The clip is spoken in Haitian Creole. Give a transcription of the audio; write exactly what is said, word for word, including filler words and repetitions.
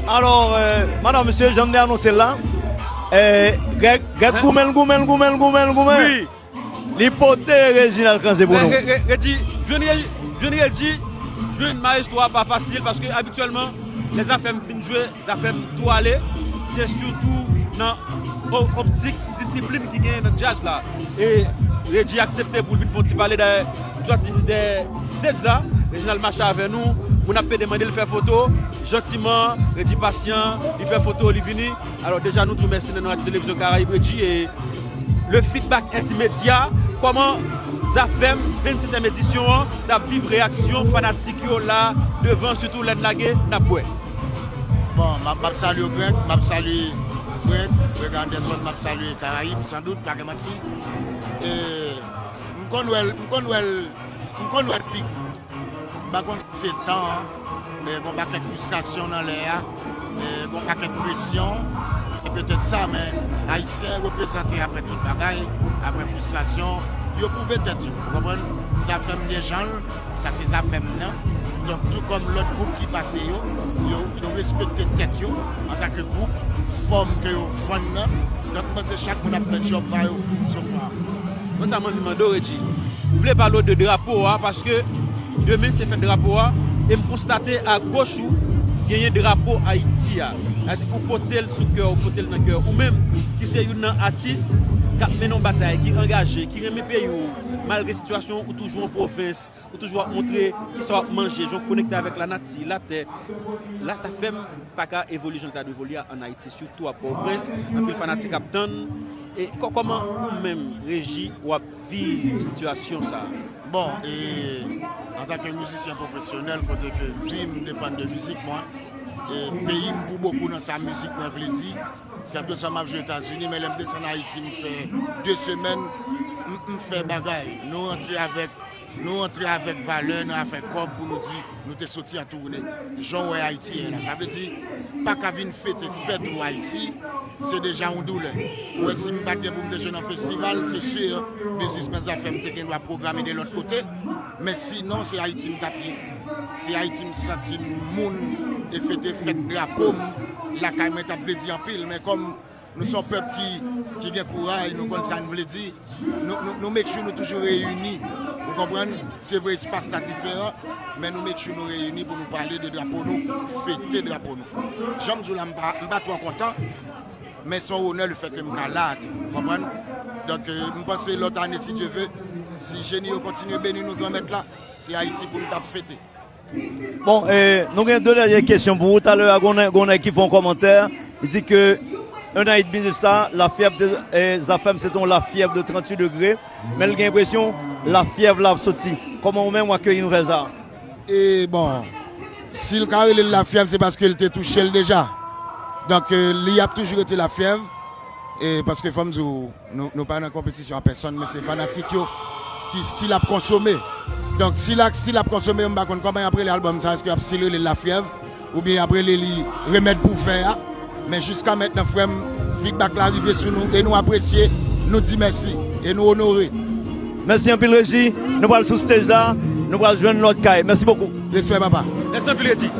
Alò, euh, madanm, mesye, jan m te anonse l la, euh, Greg, Greg goumen, goumen, goumen, goumen, goumen. Wi. Li pote Reginald Cransé pou nou. Re-, re-, Regi, jwenn Regi, jwenn Regi, jwenn mayestwo a pa fasil, paske abityèlman, lè Zafèm fin jwe, Zafèm tou ale. Se sitou nan o-, optik disiplin ki genyen nan djaz la. E Regi aksepte pou l vin fè yon ti pale dèyè, soti dèyè stage la. Reginald mache avè nou. Moun ap pede mande l fè foto. Jantiman, Regi pasyan, li fè foto, li vini. Alò, deja, nou di w mèsi nan non Radio Télévision Caraïbes, Regi, e le feedback Intimedia, kòman Zafèm vennsetyèm edisyon an t ap viv, reyaksyon fanatik yo la devan, sitou lè n lage, n ap bwè. Bon, m ap, m ap salye w, Greg, m ap salye Greg, Greg Anderson, m ap salye Karayib, sandout, pa gen manti. E, m konn wè l, m konn wè l, m konn wè l pik. M pa konn si se tan an, men gon pakèt fristrasyon nan lè a, men gon pakèt presyon, se petèt sa, men Ayisyen reprezante apre tout bagay, apre fristrasyon, yo pwouve tèt yo, ou konprann? Zafèm gen jan l, sa se Zafèm nan. Donk, tou kòm lòt gwoup ki pase yo, yo, yo respekte tèt yo antanke gwoup, fòm ke yo vann nan. Donk, m panse chak moun ap fè djòb pa yo, so far. Mwen sa mwen vin mande w, Regi. M vle pale w de drapo a, paske demen se fèt drapo a, e m konstate agoch ou, genyen drapo Ayiti a. Sa di ou pote l sou kè w, ou pote l nan kè w. Ou menm, ki se youn nan atis k ap mennen yon batay, ki angaje, ki renmen peyi w, malgre sitiyasyon ou toujou an pwovens, ou toujou ap montre kisa w ap manje, jan w konekte avèk lanati, latè. La, Zafèm pa ka evolye jan l ta dwe evolye a ann Ayiti, sitou a Pòtoprens. Anpil fanatik ap tann. E kò-, kòman ou menm, Regi, w ap viv sitiyasyon sa a? Bon, e, antanke mizisyen pwofesyonèl, kote ke vi m depann de mizik mwen, e peyi m pou bokou nan sa mizik mwen vle di, kèlkeswa m ap jwe Etazini, men lè m desann Ayiti, m fè de semèn, m, m fè bagay. Nou rantre avèk Nou antre avèk valè nan afè kòb pou nou di nou te soti an toune. Jan w wè Ayiti ye la. Sa vle di, pa ka vin fete fèt ou Ayiti, se deja yon doulè. Ou wè, si m pa t gen pou m te jwe nan festival, se si, biznismenn Zafèm te gen dwa pwograme de lòt kote. Men sinon, se Ayiti m t ap ye. Se Ayiti m santi m moun e fete fèt drapo m lakay mwen t ap vle di anpil. Men kòm Nou se yon pèp ki, ki gen kouraj, nou konn sa n vle di. Nou, nou, nou make sure nou toujou reyini. Ou konprann? Se vre, espas la diferan, men nou make sure nou reyini pou nou pale de drapo nou, fete drapo nou. Jan m di w la, m pa, m pa twò kontan, men se yon onè lefètke m ka la a tou. Ou konprann? Donk, euh, m panse lòt ane, si Dye ve, si jeni yo kontinye beni nou, Granmèt la, se Ayiti pou n t ap fete. Bon, e, nou gen de dènye kesyon pou ou. Talè a, gon nèg, gon nèg ki fè yon kòmantè. Li di ke un an et demi de ça, la fièvre de, e, Zafèm, c'était une la fièvre de trente-huit degrés. Men l gen enpresyon lafyèv la ap soti. Kòman ou menm w akeyi nouvèl sa a? E bon, si l ka rele l lafyèv, se paske l te touche l deja. Donk, e, li ap toujou rete lafyèv. E paske fò m di w, Nou, nou pa nan konpetisyon a pèsonn, men se fanatik yo ki still ap konsome. Donk, si l ap, still ap konsome, m pa konn kòman y ap rele albòm sa, èske y ap still rele l Lafyèv, oubyen y ap rele li Remèd pou vè a. Men jiska mentnan, frè m, feedback la rive sou nou, e nou apresye, nou di mèsi, e nou onore. Mèsi anpil, Regi. Nou pral sou stage la, nou pral jwenn lòt kay. Mèsi bokou. Respè, papa. Mèsi anpil, Regi.